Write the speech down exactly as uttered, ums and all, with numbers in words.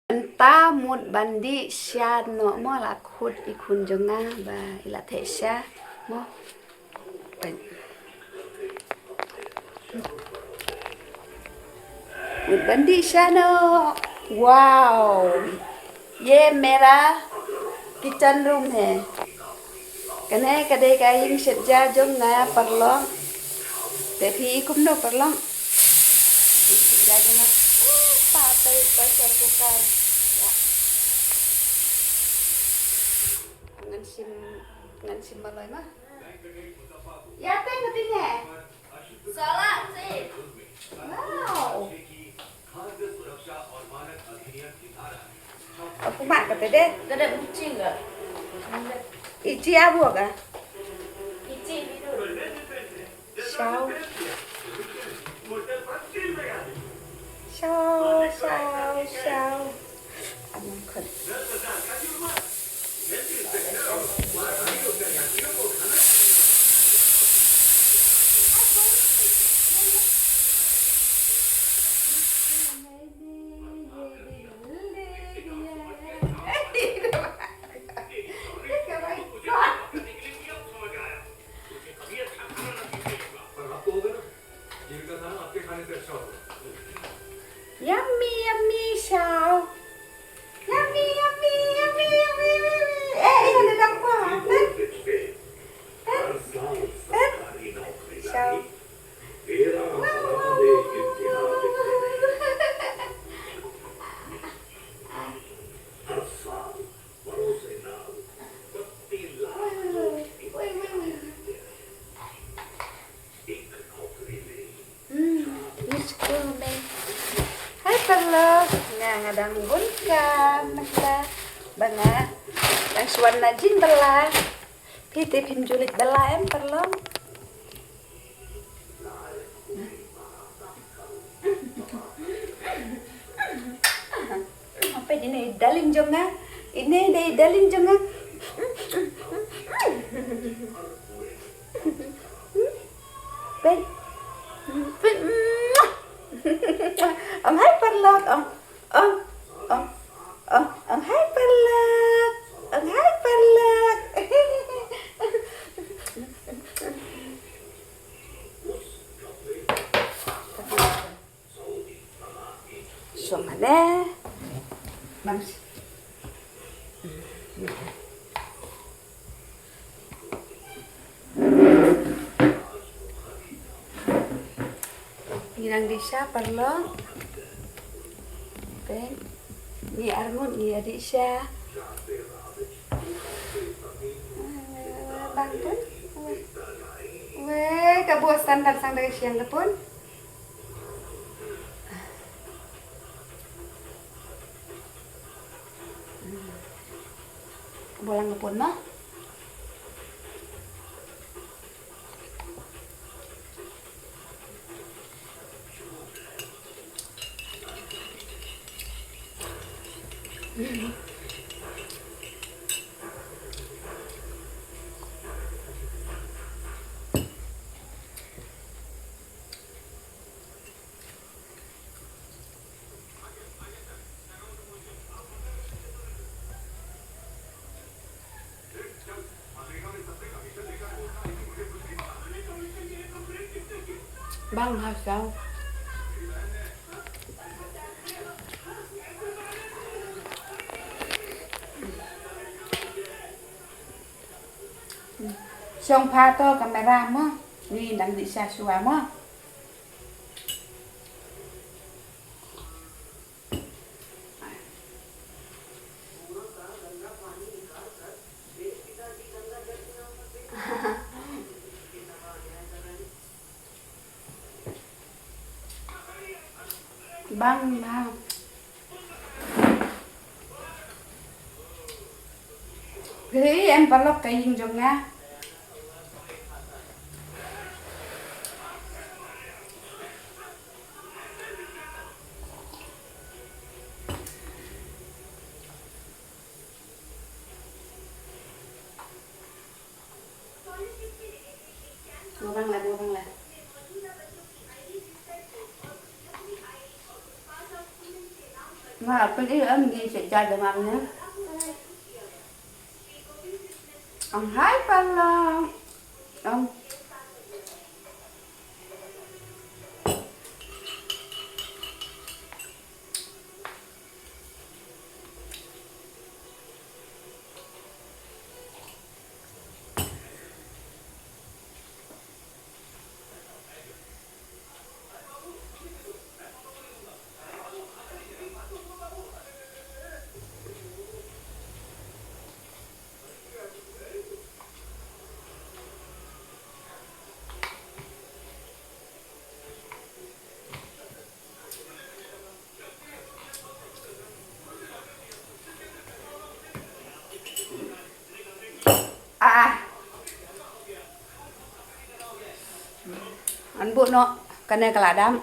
Mynta mut ban dih sha noh mo, la khut i khun jong nga ba i la theh sha mo. Mut ban dih sha noh. Wow. Ye mera kitchen room hai. Kane ka dei ka ïing shet ja jong nga paralok. Te phi i kumno paralok? Ïing shet ja jong nga. Pah, pah, pressure cooker. Ya. Ngan shim, ngan shim maloi ma. Ya te ngan tine. Salah sih. Wow. Aku mak kata deh. Kada bucing enggak? Ici abu ka? Ici itu. Shaw. Shaw, shaw, shaw. Aman khut. Yummy, yummy, shaw. Yummy, yummy, yummy, yummy, yummy. Eh, eh, ada dapat. Eh, eh, eh. Shaw. Wow, wow, wow, wow, wow. Hmm, let's go, man. Hai paralok, nga nga dang bun kam mynta ba nga dang shu wan na jingbylla. Phi te phim ju leit bylla em paralok? Apa ine darling jong nga? Ine dei darling jong nga. Peit. Peit. Ong hai paralok, ong. Ong, ong, ong, ong hai paralok. Ong hai paralok. Shong hangne. Bang. Ngi dang dih sha paralok. Peit. Ngi arngut ngi ïa dih sha. Bang pun. Wei, ka buh standard sang da ka shiang ka pun. Buh lang ka pun mo. Bang ha saw. Shong pha to camera mo. Ngi dang dih sha shuwa mo. Bang bang. Phi em paralok ka ïing jong nga. Buh bang la, buh bang la. Nga pyn-i em ngi sha jait jong nga ne. Ang hai pala. Ang. Ah, ah. An buh noh kane ka la dam.